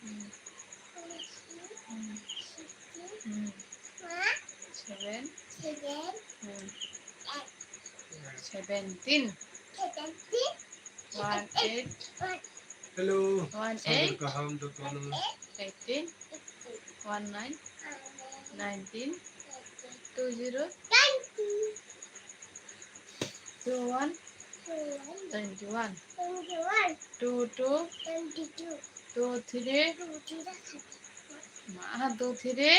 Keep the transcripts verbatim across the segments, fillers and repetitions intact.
Hmm. Hmm. Hmm. Seven. Hmm. Seventeen. One eight. Hello. One eight. Kaham, Dotono. Eighteen. One nine. Nineteen. Two zero. Two one. Twenty-one. Two two. Two three. Ma, two three.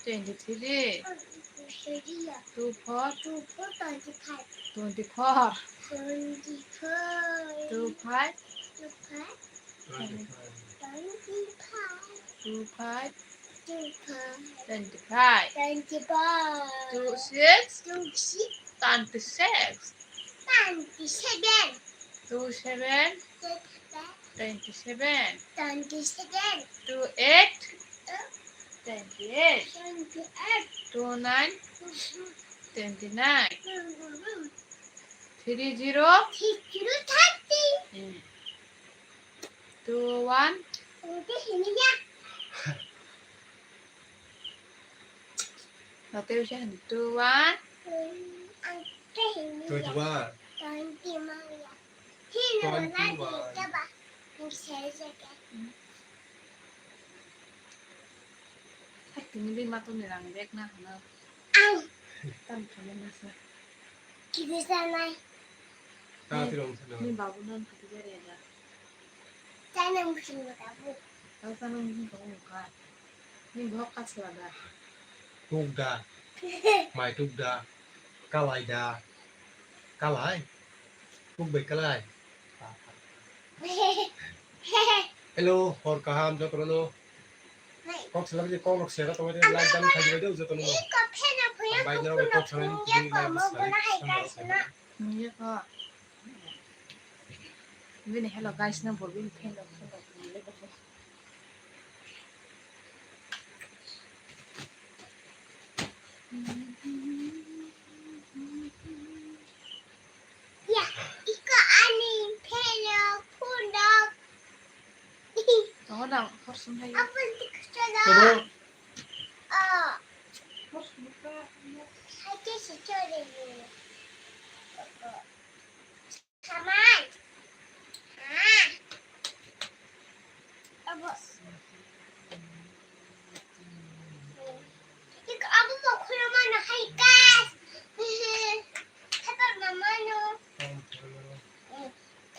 Twenty-three. Two four. Twenty-four. Two five. Twenty-five. Two five. Twenty-five. Two six. Twenty-six. Two seven. Two seven. Twenty-seven. Two eight. Twenty-eight. Two nine. Twenty-nine. Three zero. Three zero thirty. Hmm. Two one. Hotel se hin two one. Twenty one. Twenty one. Tini di mato ni rang bag na hano. Ang. Tam khamai masa. Kiri sanai. Ni babu non khati jari ada. Chana musim babu. Tau chana musim babu ka. Ni bhok ka sila da. Tuk da. Mai tuk da. Kalai da. Kalai. Tuk bai kalai. Hello, hor kaham jotono. Kok sila biji kok lok sera tongoi de like dan khai de jotono. Bai na kok sila ni kini like sila. Nungya kha. Bini hello guys na bo bini fan rok fan rok nungya kha. Ya, iko ani fan rok fan rok. Tongo dang, hor sum hai. Apa sih kesel? Coba. Oh. Hor sum ka. Hai ke si chore ni. Saman. Ah. Abo. Iko abo mo khulumano hai kas. Thapa mamano.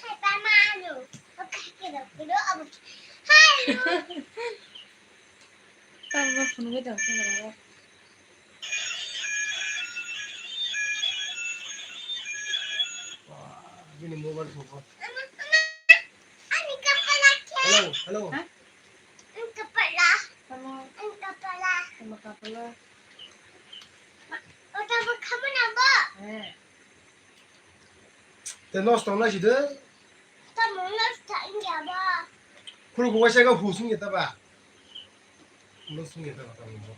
Thapa mano. Oka kiro kiro abo. Hai. Tamo phunugwi tong phunugwi. Bini mobile phone ko. Hello, hello. Ha? Ang kapala. Tamo. Ang kapala. Tamo kapala. Ota bo khamana bo. Eh. Te nosto wngna si de. Tamo nosto wngya ba? Khuluk waisa ga husung ya ta ba? Nosto wngya ta ba tamo.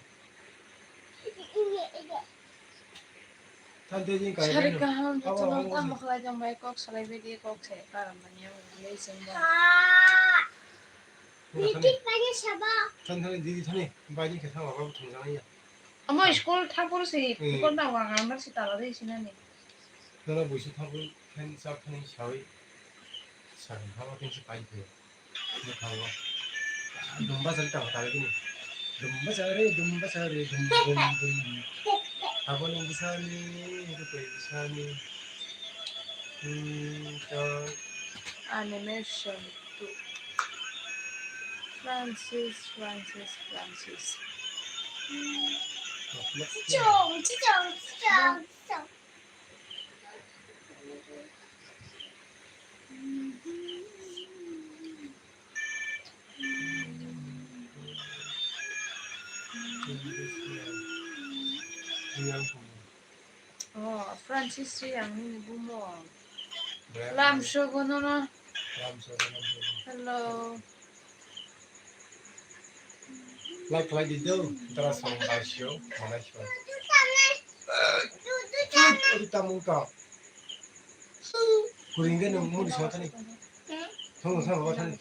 Than te jing kai. Sari kaham jotono tamo khlai tong bai kok salai bai di kok se karam manya bai jeng ba. Didi pani sabo. Than thani didi thani bai ni khe thang ba thang jang ya. Amo school thapur si, hmm, kon na wang ang si tala de sinani. Nono buisi thapur fan chak thani sawi. Sakni habo khe se pai phaio. Bwkhango. Dumba sari tamo tare bini. Dumba sari, dumba sari, dum, dum, dum. Aboni bwsani, rukoi bwsani. Hmm, to. Animation two. Francis, Francis, Francis. Chichong, chichong, chichong, chichong. Oh, Francis Sri ang nini bumung. Lam sogo nono. Hello. Like khlai di do, dara song bai sio, manai sio. Ori tamung ka. Kuring ke nung muri sio thani. Thong thong ba thani.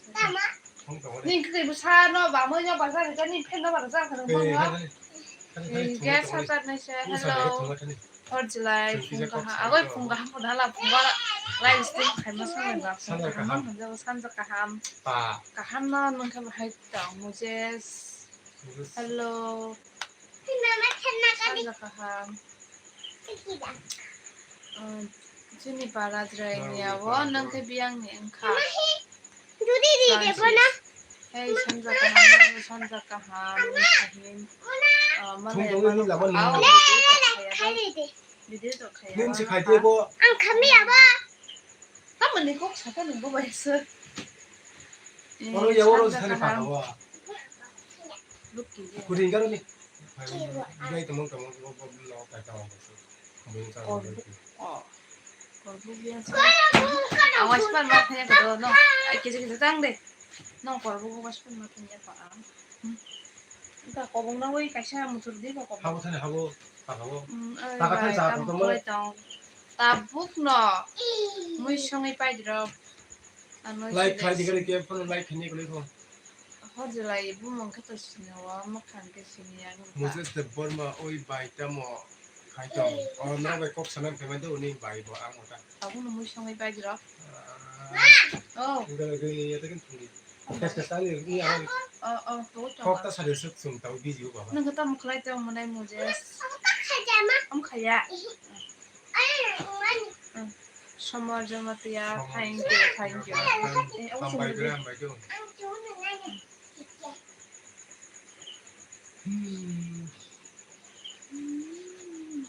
Thong thong ba. Ning ke bu sa no ba mo no ba sa ke ni phen no ba sa ke no ba. Gas sa sa nai se. Hello. Hor jilai phung kaham, agoi phung kaham pun hala phung ba live stream khai ma sangai ba phung kaham, sanja kaham. Kaham no nung khe bahai tong mujhe. Hello. Sanja kaham. Chini para jrai ni abo nung khe biyang ni wngkha. Dudi di de bono. Hey, sanja kaham, sanja kaham, Fahim. Ah, malai thung thung ni lama ni. Video to khaya. Video to khaya. Nin si khai de bo. Ang kami abo. Tamo ni kok saka nung bo bai se. Oro ya oro sanja sani kaham. Pha bo. Kuring garo ni. Gai tamang tamang bo bo lo kai tamang. Korbuk, oh. Korbuk biya sa. Awas pan ma thanya kado, no. Ai, kisa kisa tang de. No, korbuk awas pan ma thanya pa ang. Hmm. Ka kobong na wai kaisa muthur di ka kobong. Habo thani habo, pa habo. Hmm, ai, taka thani bai, sa tam kobong. Koi tong. Tabuk no. Mui songi pai diro. Ano like khai di kare ke phone like khani kule ko. Hojlai bumung khe to sini o, mwkhang khe sini ya nung ta. Moses Debbarma oi bai tamo khai tong. O norok bai kok sanam khe mai do uni bai bo ang ota. Tabuk no mui songwi bai jiro. Ah. Oh. Enggak lagi ya tekan tuli. Tes tes tali ni ang. Oh, oh, to to. Kok ta sari suk sung tau biji baba. Nung khe tamo khlai tong mwnai Moses. Am khaya. Somar Jamatia, thank you, thank you. Eh, omo hambai sini bre, hambai do. Hmm.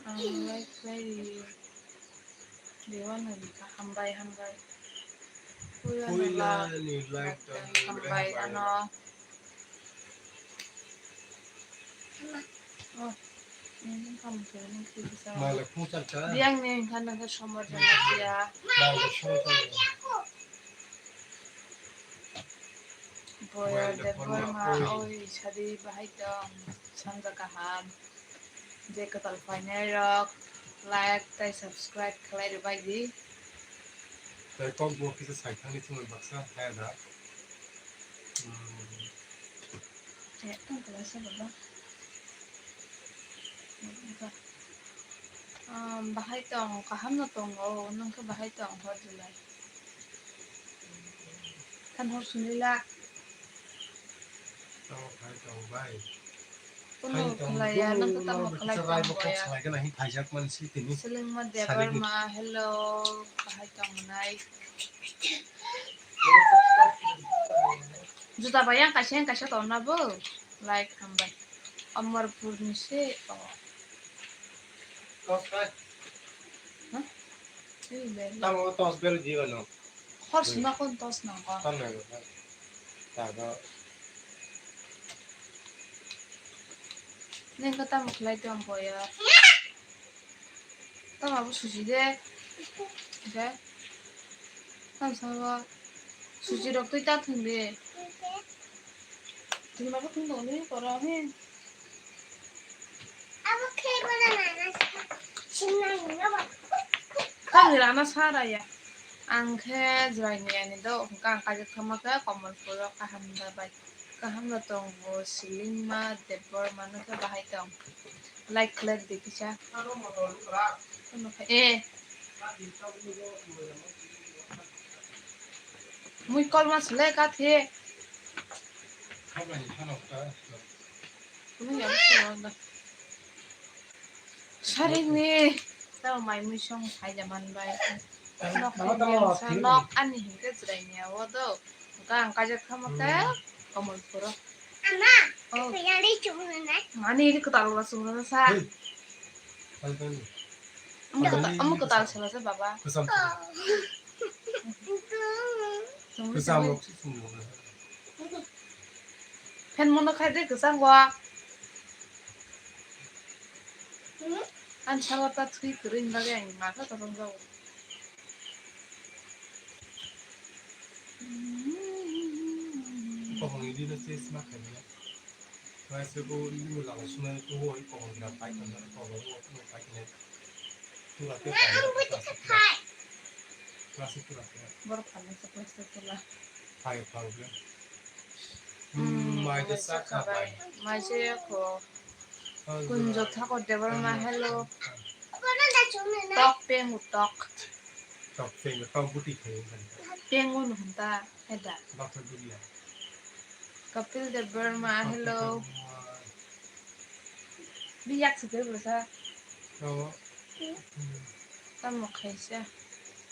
Ang like khlai ri. Dewan Harika, hambai, hambai. Puila ni like tong hambai, hambai ano. Oh, ini kamu tuh, ini kritis sama. Malah putar ka. Dia yang nih, kan ada Somar Jamatia. Malah putar. Boyar Debbarma, oi, sadi bahai tong, sanja kaham. Je kwtal phainai rok, like tai subscribe khlai rwbai di. Tai kok bo kisa sai thangni chumui baksa, hai da. Hmm. Eh, tong kwlai sa baba. Um, bahai tong, kaham no tongo, nung khe bahai tong hor jilai. Kan hor sunila. Tamo khai tong bai. Kuno khlaiya, nang khe tamo khlai tong boya. Selengma Debbarma, hello, kahai tong nai. Juta bai yang kaisa yang kaisa tong na bo, like hambai. Amarpur ni se, oh. Huh? Tamo tos bel jiwa no. Hor sima kon tos nang ko. Tamo ko. Ta do. Neng ko tamo khlai tong boya. Tamo abo susi de. De. Tamo sabo. Susi rok twi ta thung de. Thung ma ko thung dong ni koro he. Kami rana sara ya. Ang khe jwraini ani do, hwnkha ang kaijak thangma khe Komolpuro kaham da bai. Kaham no tong bo Selengma Debbarma no khe bahai tong. Like khlai di kisa. Kono khe, eh. Mui kolma sle ka the. Kunu ya sle da. Sarik ni tamo mai mui song phai da man bai. Nok ni sa nok ani hingke jwrai ni awo do. Hwnkha ang kaijak thangma khe Komolpuro. Ama, oh. Mani ini kwtal ba sung na sa. Hey. Amo kwtal, amo kwtal sala se baba. Kusam. Kusam rok si sung na. Phen mono khai de kwchang wa. Ang salo ta thwi kwrwi ni bagwi ang ma kha kwchang jago. Kokong ini no ses ma khai na. Mai se bo ini mo laga sumai tu wo kokong ina pai kana kokong wo pai kana. Tula te pai. Class tula te. Borok phalnai se class tula. Pai pai. Hmm, mai de sa kha bai. Mai se ko. Kunjo Thakur Debbarma, hello. Tok pengu tok. Tok pengu tok buti khe. Pengu no hwnta heda. Baksa dulia. Kapil Debbarma, hello. Biyak site bwsa. Tamo khaisa.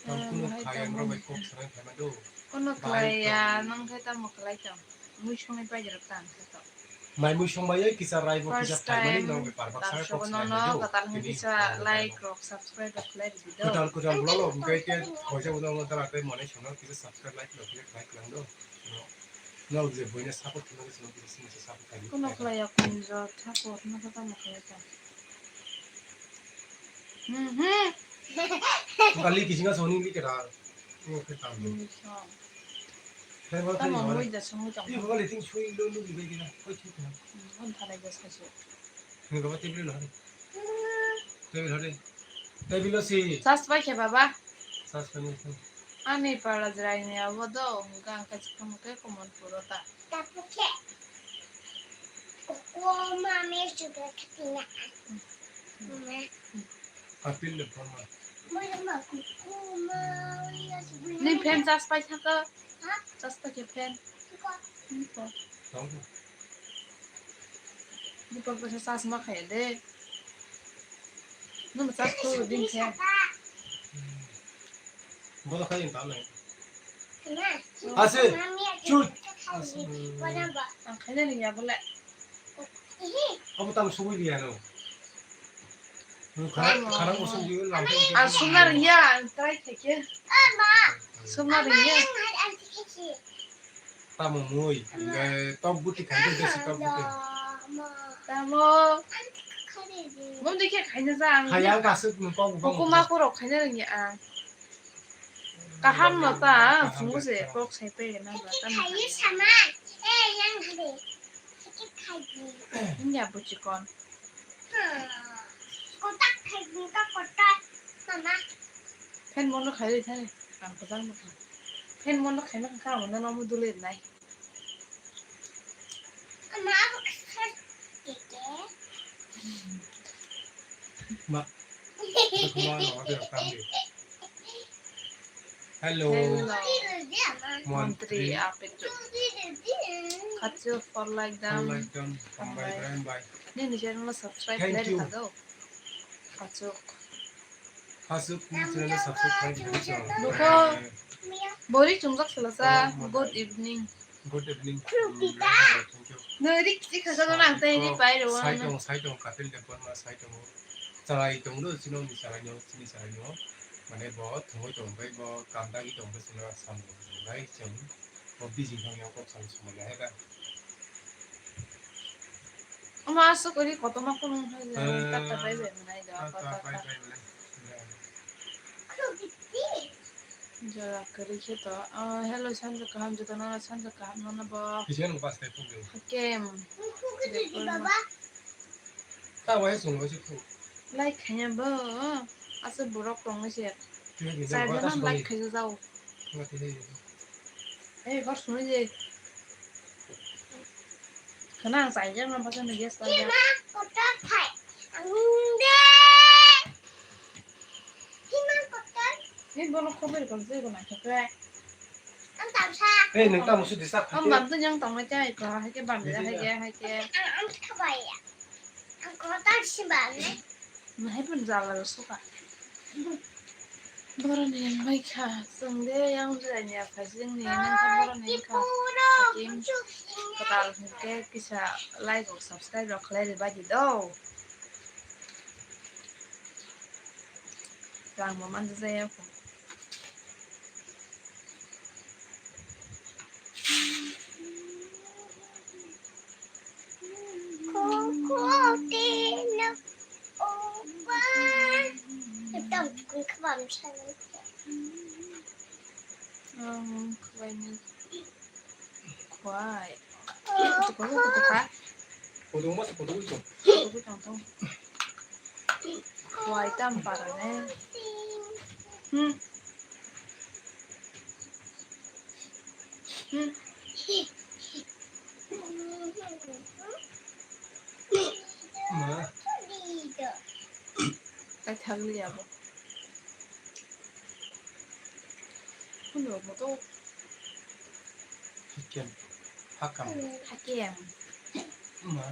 Tamo kuno khaya, norok bai kok sanai phaima do. Kuno khlaiya, nang khe tamo khlai tong. Mui songwi paijak tang khe to. Mai mui songbai kisa rai bo kisa phaimani norok bai parbak sanai kok sanai do. Kwtal hwn kisa like rok subscribe rok khlai di do. Kwtal kwtal vlog rok hwnkhe khe khoisa bo norok dara tei monai songno kisa subscribe like rok kisa khlai kwlang do. Norok je buino support khlai kisa support khlai di. Kuno khlaiya Kunjo Thakur no khe tamo khlai tong. Mhm. Kali kisinga soni ni kera. Ni khe tam. Ni song. Tamo mui da song tong. Ni bole ting sui lo lu ni bai kina. Koi thik na. Mon thalai da sasu. Ni baba tebile lo. Tebile lo de. Tebile si. Sas bai khe baba. Sas bai ni. Ani para jrai ni abo do. Gang ka chikam ke Komolpuro ta. Tapu khe. Ni fan charge pai thaka. Charge pai khe fan. Ni ko. Ni ko bwsa charge ma khaya de. Nung charge khuru din fan. Bola khai ta nai. Ase, chut. Ang khaina ringya bole. Abo tam sugui diya no. Nung khara, khara usung diyo lam. Ang sumna ringya, ang try khaikhe. Sumna ringya. Tamo mui, tok buti khai de, desi tok buti. Tamo. Mom dikhe khaina ja ang. Khaya ang kasuk nung kok bang. Hukuma korok khaina ringya ang. Kaham no ta, kaham phungo se kok sai pe na ba ta. Khayi sama. Eh, yang hade. Khayi. Nya buchi kon. Kotak khayi ka kotak. Mama. Fan mono khayi thai. Ang kotak no. Fan mono khayi na ka mo na mo dule nai. Ama abo kasar keke. Ma. Hello. Hello. Montri. Montri apetu. Khachu for like dam. For like dam. Hambai, hambai. Nini channel subscribe. Thank you. Khachu. Khachu channel subscribe. Nukho. Bori chungjak salasa. Good evening. Good evening. Thank you. Nori kisi khasa nang tei ni pai ro. Sai tong, sai tong, kapil de pon ma sai tong. Chalai tong do, chino ni chalai no, chini chalai no. Mane bo thongoi tong bai bo kamdagi tong bai chino sam bai chum. Bo busy thong yo kok sam sumai ya heba. Ama asuk ori kotoma kunung hai. Tata bai bai manai da. Tata bai bai manai. Jora kwrwi khe to. Ah, hello, sanja kaham, jotono sanja kaham nono bo. Kisa nung pas kai phuk de. Hakem. Baba. Ta wai sung wai sung. Like khanya bo. Asa borok tong se. Chai jana like khaya jao. Hey, kor sung je. Khana ang chai jana ba jana gas ta. Ima kotor thai. Ang de. Ima kotor. Ni bono khobor kon se ko na khokre. Ang tamsa. Hey, nung tamo sudi sak. Ang bam tu yang tong na chai ko, hai ke bam ya, hai ke, hai ke. Ang, ang khabai ya. Ang kotor si bam ne. Mahai pun jala suka. Boroni wngkha, chwng de yang jilai ni aphaising ni, nangkha boroni wngkha. Hakim kwtal hwnkhe kisa like rok subscribe rok khlai ri bai di do. Rang bo man jaya kho. Ang khwai ni khwai. Kutung kutung ka. Kutung mas kutung kutung. Kutung kutung. Khwai tam para ne. Hmm. Hmm. Ma. Ai thang li abo. Kuno moto. Hakem. Hakam. Hakem. Ma.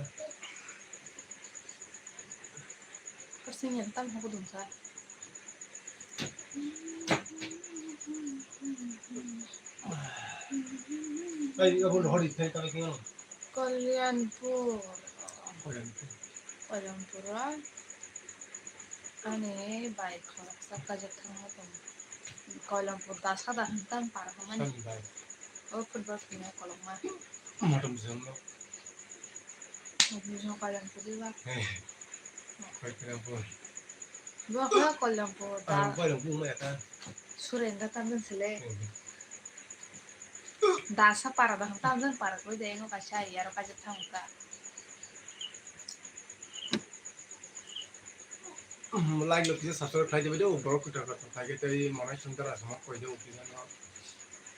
Kasing yang tam hoko dum sa. Ai, abo hori thai kami kino. Kalyanpur. Kalyanpur. Kalyanpur o ani bai khoroksa kajak thangma tongo. Kalyanpur da sada hintan para hamani. Sani bai. O football khina kolokma. Motom jongno. Motom jong Kalyanpur diba. He. Kalyanpur. Bo ha Kalyanpur da. Kalyanpur mo ya ta. Surendra Tandon sele. He. Dasa para da, tamjani para koi de, eno kaisa yaro kaisa thang ka. Like lo kisa subscribe khlai de, video borok kwtal kwtal khlai de, tei monai songdara sama koi de, kisa no.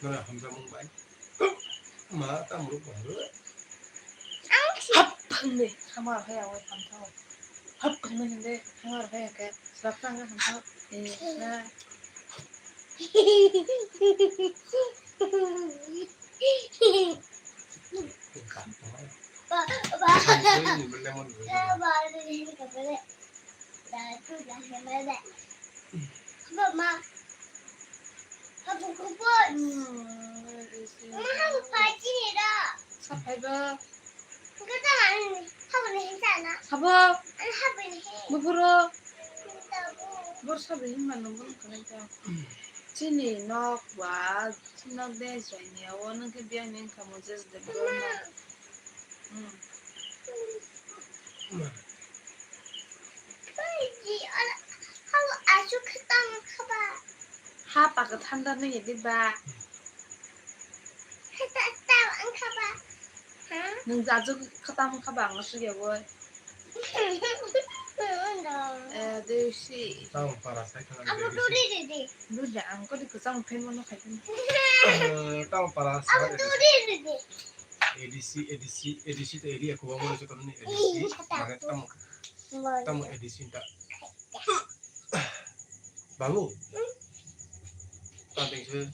Nora hamjamung bai. Ma ta muruk bahru. Hap. Hindi, hamar hai awai hamthao. Hap kami hindi, hamar hai ke. Slap tang hamthao. Eh, na. Saphaiba. Sabo. Buphuru. Bor sabai hinma nungbo nukhanai ta. Chini nok ba, chini nok de chwraini o, nwng khe biyang ni wngkha Moses Debbarma. Hmm. Ha paka thanda nai di ba. Nwng jajuk khatam kha ba ang sugya bo. Eh, de si. Tamo para sai khana. Abo duri de de. Duri ang ko di kwchang phen mo no khai. Tamo para sai. Abo duri de de. A D C, A D C, A D C te area ko mo se to ni A D C. Mane tamo, tamo A D C ta. Babu. Tamo se.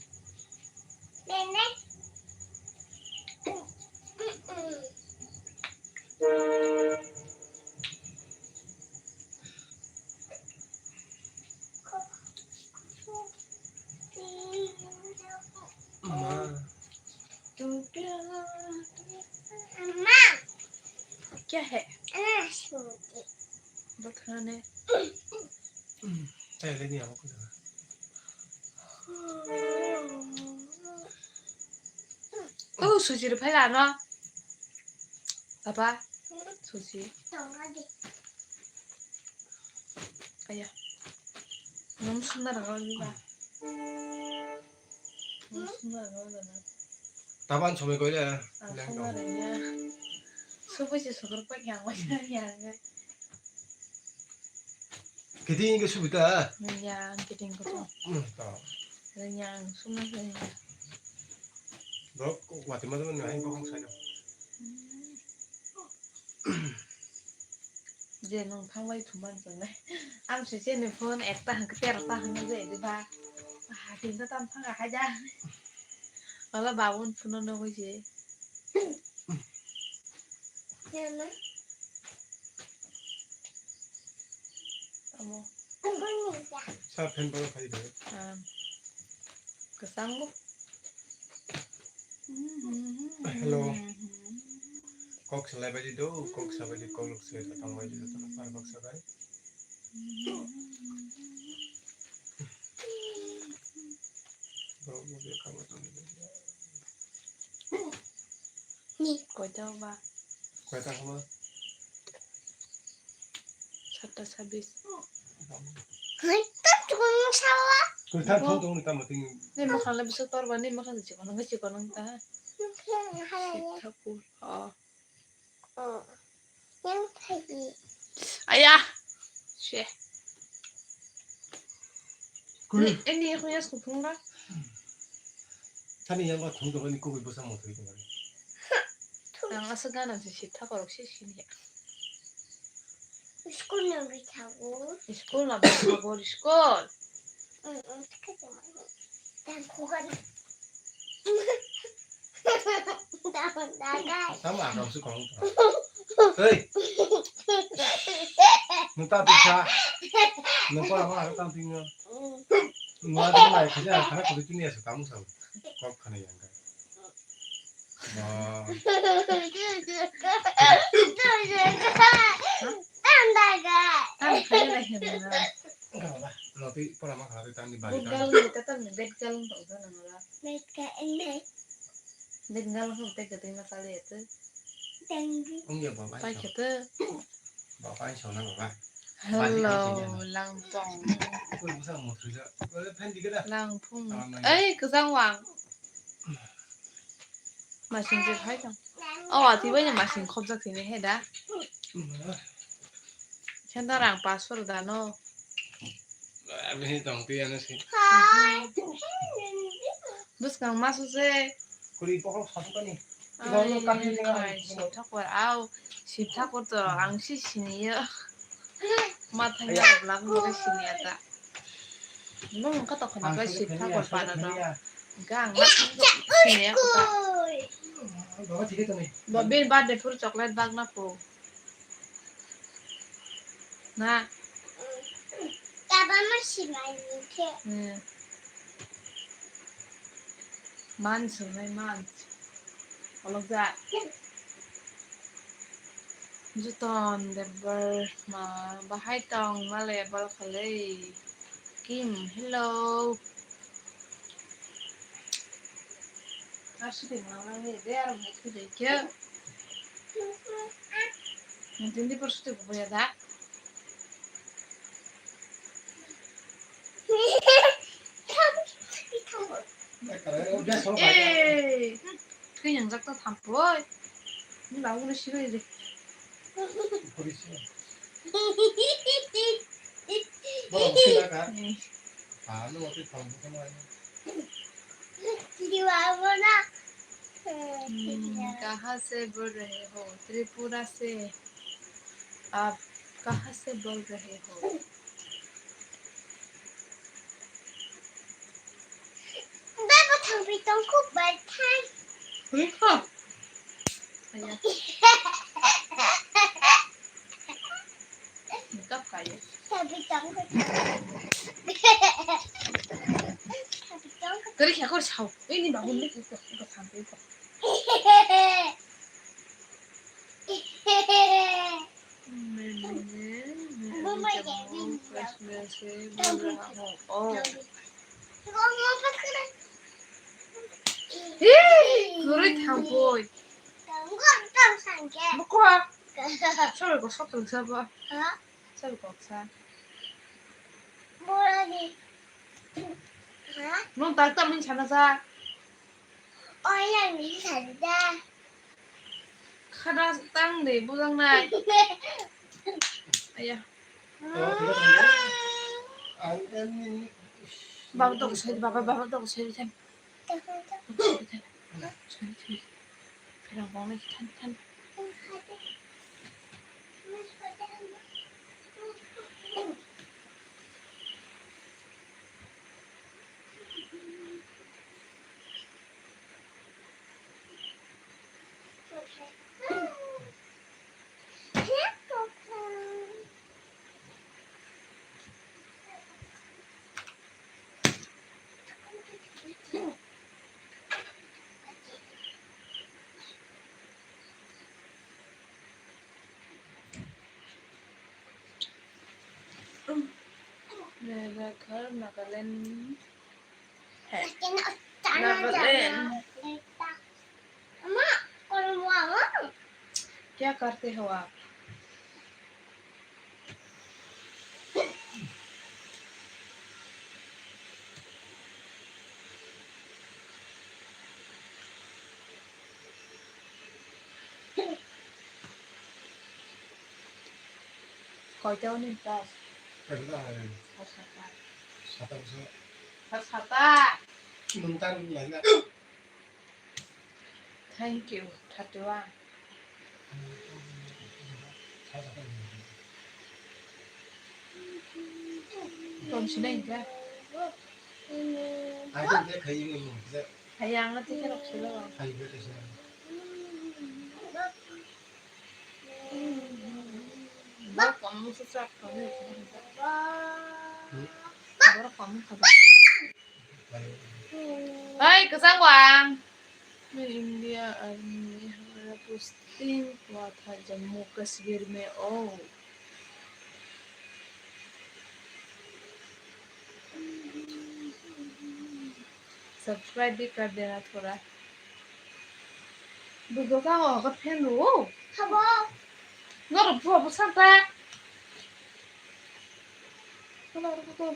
माँ। क्या है? बखाने। Taile ni amo kuda. Oh, suji rwphai lano. Papa, suji. Aya. Nom sumna rang ni ba. Nom sumna rang ni ba. Taban somoi koile. Sumna rang ya. Subu si sukur pa yang wajah yang. Kiting ke subita. Yang kiting ko to. Hmm, to. Yang sumna yang. Bro, wati ma ma nai ko hong sai. Je nwng thangbai thumban chwngnai. Ang se chini phone ekta hwnkhe terota hwnwi je diba. Ah, tinta tam thang ha ja. Wala babun phone no hoi je. Amo. Sa fan baro khai de. Ah. Kwchang bo. Hello. Kok salai bai di do, kok sabai di, kok lok se tang bai di do, tang par kok sabai. Borok bo beka bo tong di. Koita ba? Koita hwnba? Satta sabis. Hai, tak tukang sawa. Koita thong tong ni tamo ting. Ni makhang le bisok tor ba, ni makhang chikon nang chikon nang ta. Thakur. Oh. Oh. Yang pagi. Ayah. Sheh. Kuli. Ni, ini aku ya sepupu enggak? Sani yang aku tunggu ni kau bisa mau terima. Ang asa gana si sita korok si sini ya. School na bithago. School na bithago, school. Mm, mm, dan kugan. Tamo akam su kong. Hei. Nung ta pisa. Nung ko rama ta tingo. Nung ta mai khaja khana ko tini asa kamu sa. Kok khana yang ka. Ba. Tang kaya lah ya na. Enggak apa-apa. Nanti pola makan nanti tang di balik. Bad girl ni kata ni, bad girl untuk itu nama lah. Bad girl ini. Bad girl untuk tega tega kali itu. Thank you. Enggak apa-apa. Pai kata. Bapak yang sana bapak. Hello, langpong. Langpong. Eh, kesang wang. Masing je phai tong. Oh, ati bai masing khobjak sini he da. Khenda rang passport da no. Abi tong ti ano si. Bus kang masu se. Kuri pokok satu kani. Ai, khai Shiv Thakur, au, Shiv Thakur to ang si siniyo. Ma thangya vlog mo ke siniya ta. Nung ka to khana ka Shiv Thakur para no. Gang na siniya ko ta. Bo bin birthday phuru chocolate bag na po. Na. Taba ma simai ni khe. Hmm. Man sunai man. Olok ja. Juton Debbarma bahai tong male bal khalei. Kim, hello. Aswk de mama ni de ar mukti de khe. Twenty percent ko boya da. Ei, khe yang jak ta thampoi. Ni ba ulo sibai de. Borok sila ka? Hmm. Ah, no, oke, thampoi, thampoi. Diwabona. Hmm, कहाँ से बोल रहे हो? त्रिपुरा से। आप कहाँ से बोल रहे हो? Baba, thampoi tong kuk bai thai. Hui kha. Aya. Kap kaya. Thampoi tong kuk. Thampoi tong kuk. Kari kya kor sao. Ini bangun ni kuk kuk kuk thampoi kuk. Mama, ya, ya, ya. Christmas, eh, बोल रहा हूँ। Oh. Mama, pas kena. Hei, kurui thampoi. Tanggo, tang sangke. Bukwa. Sabai kok sa tong sa ba. Ha? Sabai kok sa. Borani. Ha? Nung tak tak min sana sa. Oya min sana da. Khada tang de bujang nai. Aya. Baba dok sai, baba, baba dok sai than. Dok sai than. Sai than. Kherang bong lai than than. मेरा घर नागालैंड है। Naga Land। क्या करते हो आप? Koita o nini class? Sar sata. Sata bwsa. Sar sata. Nwng ta nwng lai na. Thank you, thirty-one. Tom sinai ka? Ai, de khai nwng nwng. Hayang na tikhe rok silo. Hai, bete sa. Borok kwmwng se chak tongo. Borok kwmwng kha ba. Hai, kwchang wang. मैं India army में, हमारा पोस्टिंग हुआ था जम्मू कश्मीर में। ओ। Subscribe भी कर देना थोड़ा। Bugo ka o ka phen ro. Habo. Noro bugo bo santa. Noro bugo.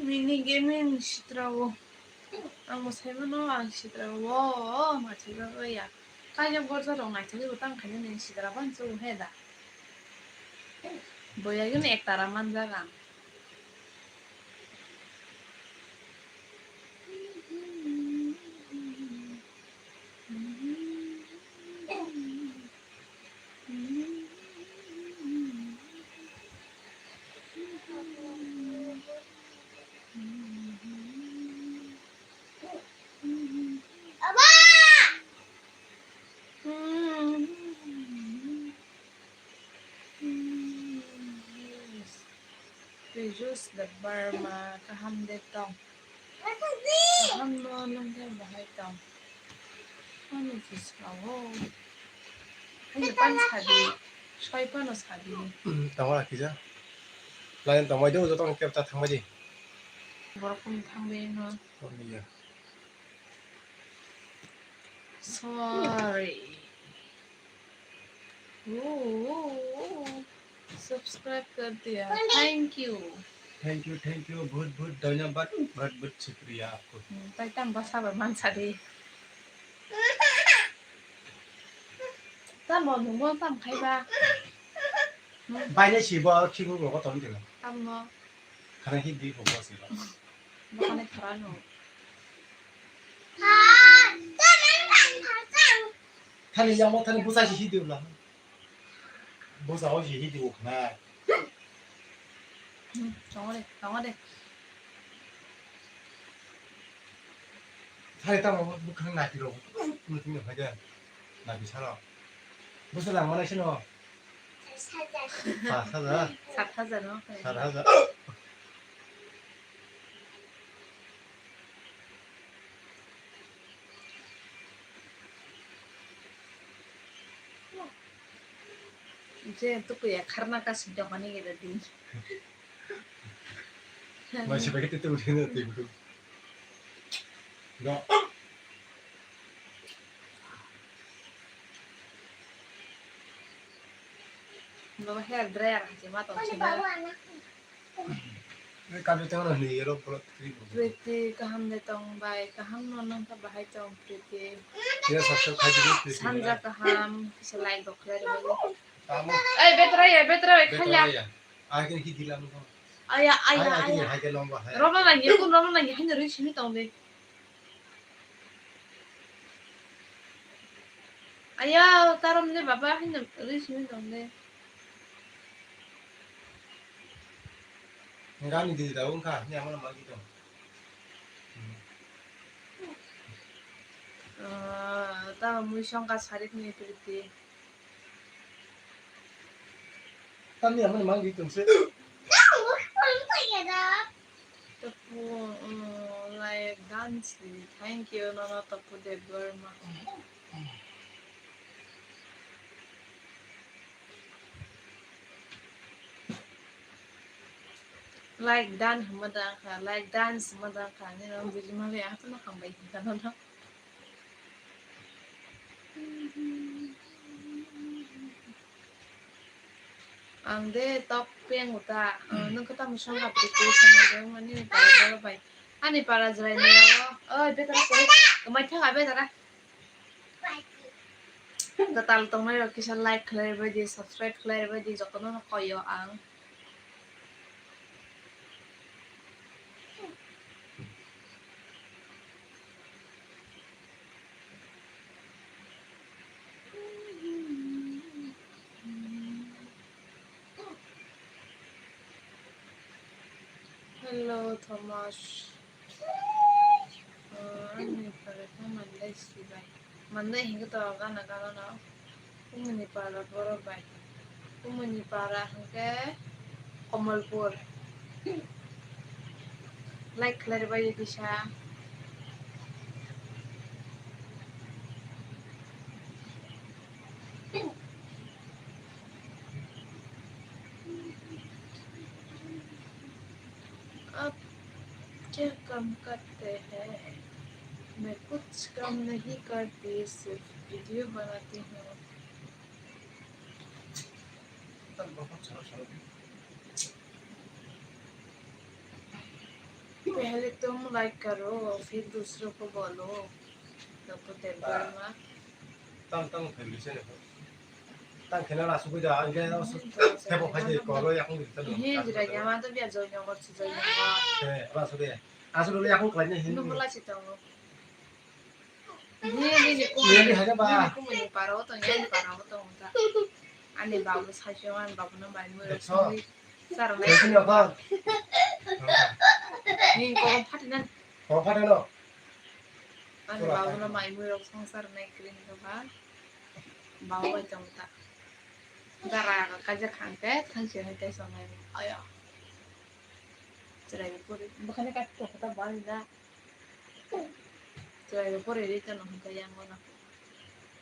Mini gaming sitra o. Ang bo sai mano, ang sitra o, ma sitra o ya. Kaiya borja rok naithok ibo tang khaina nini sitra ban chu he da. Boya gini ek tara manjak ang. Jus de Burma, kaham de tong. Kaham no nung de bahai tong. Ani jis kawo. Ani pan sadi, soi pano sadi. Hmm, tamo rakija. Lain tamo idu joto ang kepta thangma di. Borok kung thangbe no. Oh, iya. Sorry. Oh, subscribe kar diya. Thank you. Thank you, thank you, बहुत बहुत धन्यवाद, बहुत बहुत शुक्रिया आपको। Hmm, tai tam basa ba mansa de. Tam bo nung bo tam khai ba. Bai ne si bo, si bo ko tom de. Tam no. Khana hi di ko bo si ba. Bo khana khara no. Thani yang mo thani busa si hi di la. Busa o si hi di ko khana. Hmm, tongo de, tongo de. Thani tamo bwkhang naipiro. Naipiro hai de. Naipi salo. Busa lang mana sino? Pas hajar. Sat hajar. Sat hajar no? Sat hajar. Je tukuya kharna kasi dohani gida din. Masih pakai tutup dia nanti bro. Enggak. Baba hair dryer je ma tong sini. Kabe tengah ni yero pura tri. Priti kaham de tong bai, kaham no nang ka bahai tong Priti. Ya, subscribe khai di, Priti. Sanja kaham, kisa like rok khlai rwbaidi. Tamo. Ei, betra ya, betra ya, khalya. Betra ya. Ai, kini ki dilam ko. Aya, aya, aya. Hai ke lomba hai. Rono nang ye, kun rono nang ye, hanya rui simi tong de. Aya, tarom de baba, hanya rui simi tong de. Gani di da ungka, ni amana magi tong. Ah, ta mui songka sarik ni Priti. Tamni amani mang di tongse. Tapu, mm, like dance di. Thank you, nono Tapu Debbarma. Like dance hwnba dang kha, like dance hwnba dang kha, nini buji male ang haphano hambai hinka nono. Ang de tok peng uta, ang nung khe tamo song hapri khe song de mani para jora bai. Ani para jora ni yago, oi betara koi, kemai thang a betara. Kwtal tongnai rok kisa like khlai rwbaidi, subscribe khlai rwbaidi, jotono no koyo ang. Hello, Thomas. Ah, ani para khe manlai sibai. Manlai hingke to gana gana no. Kumuni para borok bai. Kumuni para hingke Komolpur. Like khlai rwbaidi kisa. आप क्या काम करते हैं? मैं कुछ काम नहीं करती, सिर्फ वीडियो बनाती हूँ। पहले तुम लाइक करो, फिर दूसरों को बोलो। Tang tang khe lise ne. Tang khe na la sugui da, ang khe thebo phai de, kolo yakung di tang. He jira yama to bia joy nongor si joy nongor. He, la sugui. Asuk lo yakung khlai ne hin. Nung la si tongo. Ni, ni, ni, kumui, ni, ni, ni, kumui ni para o tong, ni para o tong ta. Ani babu sai se, ani babu no mai mui rok songwi chara nai. Ni ko phati nan. Ko phati no. Ani babu no mai mui rok song chara nai kring ko ba. Babu bai tong ta. Dara ka kaja khang te thansi hai te sonai. Aya. Chwrai bo pori, bukhani kaki tongkha ta bal da. Chwrai bo pori ri tano hwnkha yang bono.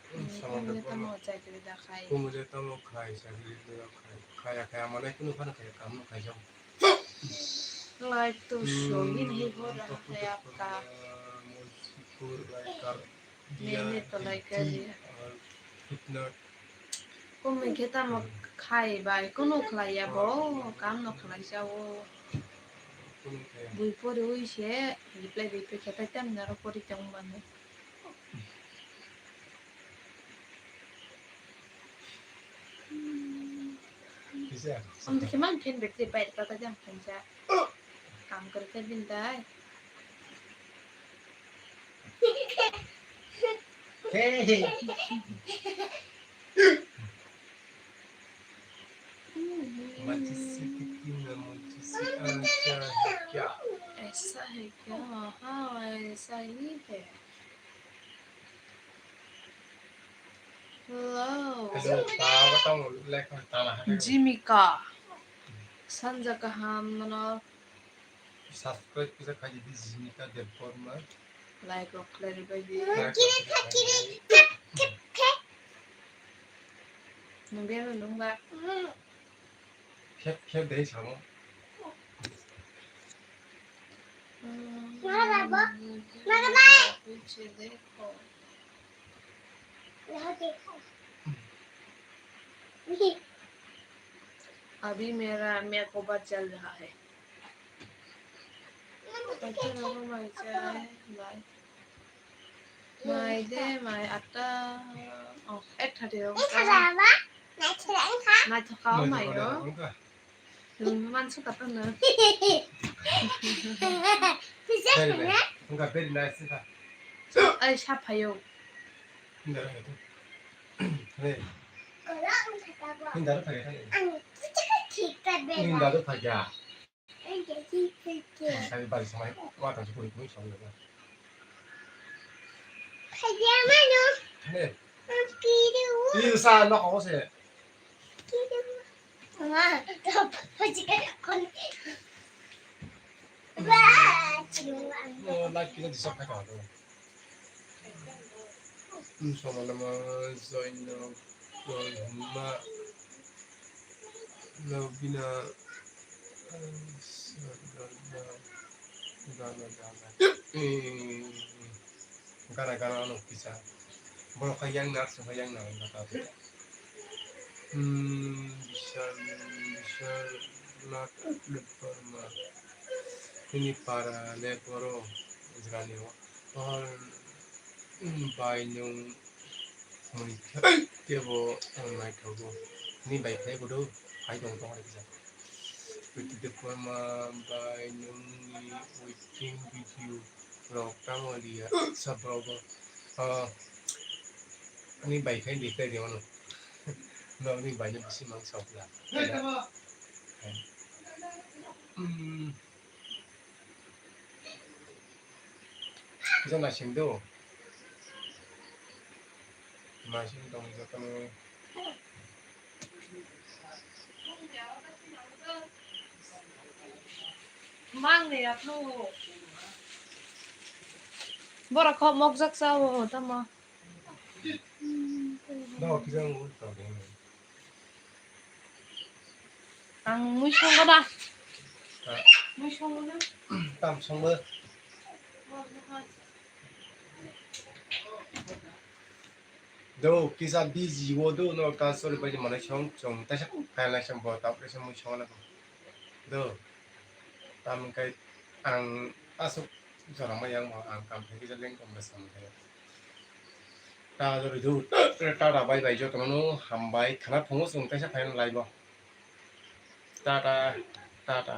Samantha Kumule tamo chakri da khai. Kumule tamo khai, chakri da khai. Khaya khaya malai kunu phano khaya kam no khai jao. Light to show in he ho raha hai aapka. Multipur like kar. Nene to like kar diya. Or if not, kumi khe tamo khai bai, kunu khlai ya bo, kam no khlai sa o. Bui pori ui se, reply reply khe tai tam naro pori tong bani. Kisa? Om to khe man phen betri pai ta ta jam phan sa. Kam kar khe din dai. Hey. Machisi kitina machisi aisa hai kya? Aisa hai kya? Haa, aisa hi hai. Hello. Hello, tama tama lekha tama hai. Jimika. Sanja kaham mano. Subscribe kisa khai di Jimika Debbarma. Like rok khlai ribai di. Like rok khlai ribai di. Nung dia nung ba. Khep khep dei samo. Mara ba. Mara ba. Piche dekho. अभी मेरा मेकओवर चल रहा है। Mai chai, mai. Mai de, mai atta. Oh, eight thirty rok. Naithok kha o mai o. Nwng man su kata na. Very nice. Wngkha very nice wngkha. Ai sa phaio. Wngkha, wngkha. Hey. Wngkha, wngkha, wngkha. Wngkha, wngkha. Sabi bari samai watang su kuri kuri samai. Hey. Iyo sa nok ako se. Oh, light kita disok kata tu. Hmm, sama nama Zainab, Zainab, Nabina, eh, Gana, gana. Eh, gana, gana, ano kisa. Borok hai yang na, aswk hai yang na, ang kata tu. Hmm, Bishal, Bishal, Nath, Debbarma. Ini para le boro, Israel o. Or, hmm, bai nung. Mui khe tebo ang naithogo. Ni bai khe bodo hai tong tong kisa. Priti Debbarma bai nungni waiting video rok tamo liya sa borok bo. Ah, ni bai khe di khe di mano. Nokni bai no bisi mang sa pula. Hmm. Kisa naising do. Naising tong jotono. Mang ni ya thang o. Borok kho mokjak cha o tamo. Ang mui songo da. Ha? Mui songo na. Tam songo. Do kisa busy o do no ka sorry bai mane song chong ta sa kai lai sam bo ta pre sam mui songo na. Do. Tam kai ang asuk jora ma yang ma ang kam thai kisa leng kam da sam thai. Ta do ri do. Ta ta bai bai jotono hambai khana phungo song kaisa final live o. Ta ta ta ta.